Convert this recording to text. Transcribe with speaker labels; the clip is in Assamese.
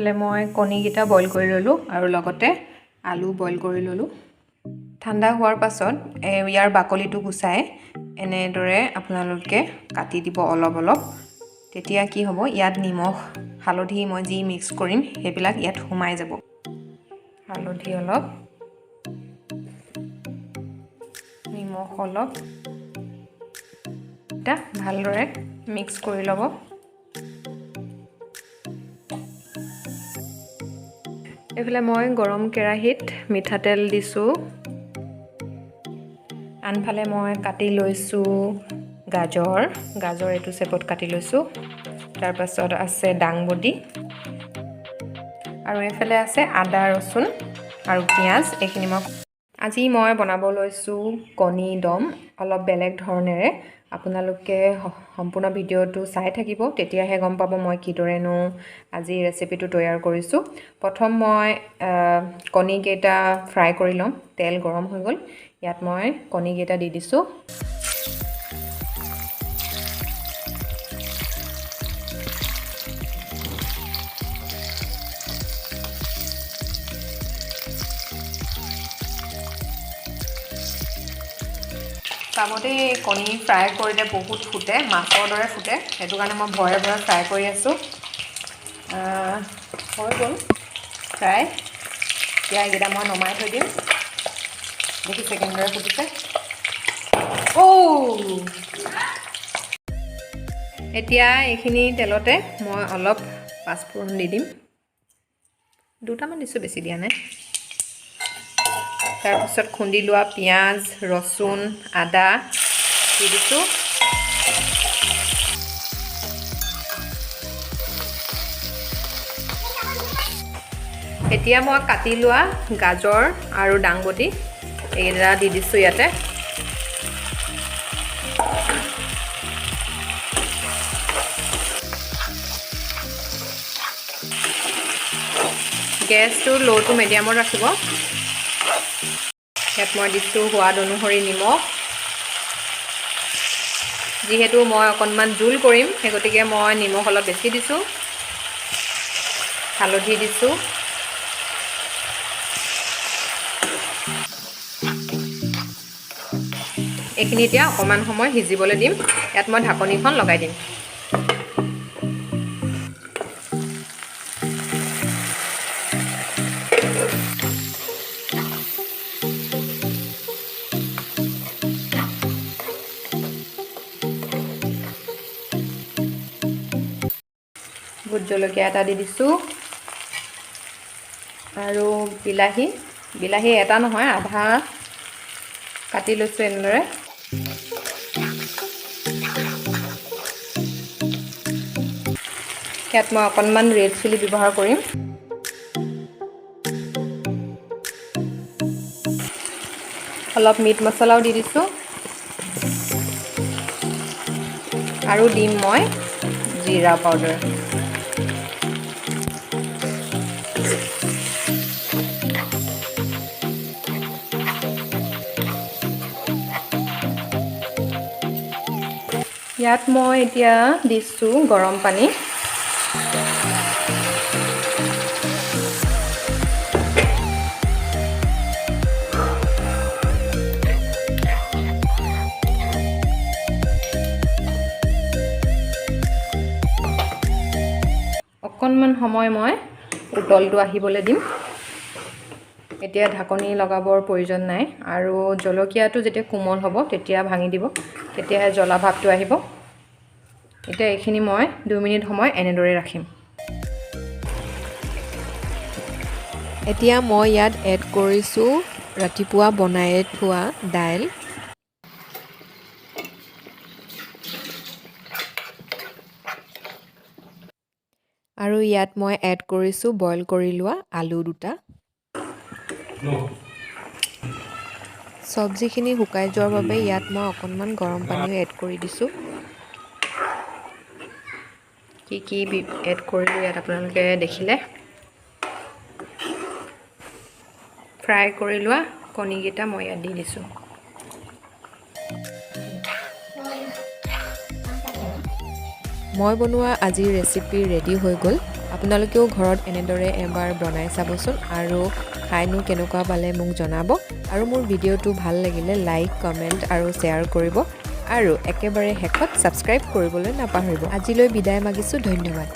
Speaker 1: এইফালে মই কণীকেইটা বইল কৰি ল'লোঁ আৰু লগতে আলু বইল কৰি ল'লোঁ। ঠাণ্ডা হোৱাৰ পাছত ইয়াৰ বাকলিটো গুচাই এনেদৰে আপোনালোকে কাটি দিব অলপ অলপ। তেতিয়া কি হ'ব, ইয়াত নিমখ হালধি মই যি মিক্স কৰিম সেইবিলাক ইয়াত সোমাই যাব। হালধি অলপ, নিমখ অলপ, এটা ভালদৰে মিক্স কৰি ল'ব। এইফালে মই গৰম কেৰাহীত মিঠাতেল দিছোঁ। আনফালে মই কাটি লৈছোঁ গাজৰ। গাজৰ এইটো চেপত কাটি লৈছোঁ। তাৰপাছত আছে দাংবডি আৰু এইফালে আছে আদা, ৰচুন আৰু পিঁয়াজ। এইখিনি মই আজি বনাব লৈছোঁ কণী দম, অলপ বেলেগ ধৰণেৰে। আপোনালোকে সম্পূৰ্ণ ভিডিঅ'টো চাই থাকিব, তেতিয়াহে গম পাব মই কিদৰেনো আজি ৰেচিপিটো তৈয়াৰ কৰিছোঁ। প্ৰথম মই কণীকেইটা ফ্ৰাই কৰি ল'ম। তেল গৰম হৈ গ'ল, ইয়াত মই কণীকেইটা দি দিছোঁ। চাবতেই কণী ফ্ৰাই কৰিলে বহুত ফুটে, মাছৰ দৰে ফুটে, সেইটো কাৰণে মই ভয়ে ভয়ে ফ্ৰাই কৰি আছোঁ। হৈ গ'ল ফ্ৰাই। এতিয়া এইকেইটা মই নমাই থৈ দিম। দেখিছে কেনেদৰে ফুটিছে। অ' এতিয়া এইখিনি তেলতে মই অলপ পাঁচফোৰণ দি দিম। দুটামান দিছোঁ, বেছি দিয়া নাই। তাৰপিছত খুন্দি লোৱা পিঁয়াজ, ৰচুন, আদা দি দিছোঁ। এতিয়া মই কাটি লোৱা গাজৰ আৰু দাংবডি এইকেইটা দি দিছোঁ ইয়াতে। গেছটো ল' টু মিডিয়ামত ৰাখিব। ইয়াত মই দিছোঁ সোৱাদ অনুসৰি নিমখ। যিহেতু মই অকণমান জোল কৰিম, সেই গতিকে মই নিমখ অলপ বেছি দিছোঁ। হালধি দিছোঁ। এইখিনি এতিয়া অকণমান সময় সিজিবলৈ দিম। ইয়াত মই ঢাকনিখন লগাই দিম। ভোট জলকীয়া এটা দি দিছোঁ আৰু বিলাহী, বিলাহী এটা নহয়, আধা কাটি লৈছোঁ এনেদৰে। ইয়াত মই অকণমান ৰেড চিলি ব্যৱহাৰ কৰিম। অলপ মিট মছলাও দি দিছোঁ আৰু দিম মই জিৰা পাউডাৰ। ইয়াত মই এতিয়া দিছোঁ গৰম পানী। অকণমান সময় মই উতলটো আহিবলৈ দিম। এতিয়া ঢাকনি লগাবৰ প্ৰয়োজন নাই। আৰু জলকীয়াটো যেতিয়া কোমল হ'ব তেতিয়া ভাঙি দিব, তেতিয়াহে জ্বলা ভাৱটো আহিব। এতিয়া এইখিনি মই 2 মিনিট সময় এনেদৰে ৰাখিম।
Speaker 2: এতিয়া মই ইয়াত এড কৰিছোঁ ৰাতিপুৱা বনাই থোৱা দাইল। আৰু ইয়াত মই এড কৰিছোঁ বইল কৰি লোৱা আলু দুটা। চব্জিখিনি শুকাই যোৱাৰ বাবে ইয়াত মই অকণমান গৰম পানীও এড কৰি দিছোঁ।
Speaker 1: কি কি এড কৰিলোঁ ইয়াত আপোনালোকে দেখিলে। ফ্ৰাই কৰি লোৱা কণীকেইটা মই ইয়াত দি দিছোঁ।
Speaker 2: মই বনোৱা আজিৰ ৰেচিপি ৰেডি হৈ গ'ল। আপোনালোকেও ঘৰত এনেদৰে এবাৰ বনাই চাবচোন আৰু খাইনো কেনেকুৱা পালে মোক জনাব। আৰু মোৰ ভিডিঅ'টো ভাল লাগিলে লাইক, কমেণ্ট আৰু শ্বেয়াৰ কৰিব আৰু একেবাৰে শেষত ছাবস্ক্ৰাইব কৰিবলৈ নাপাহৰিব। আজিলৈ বিদায় মাগিছোঁ। ধন্যবাদ।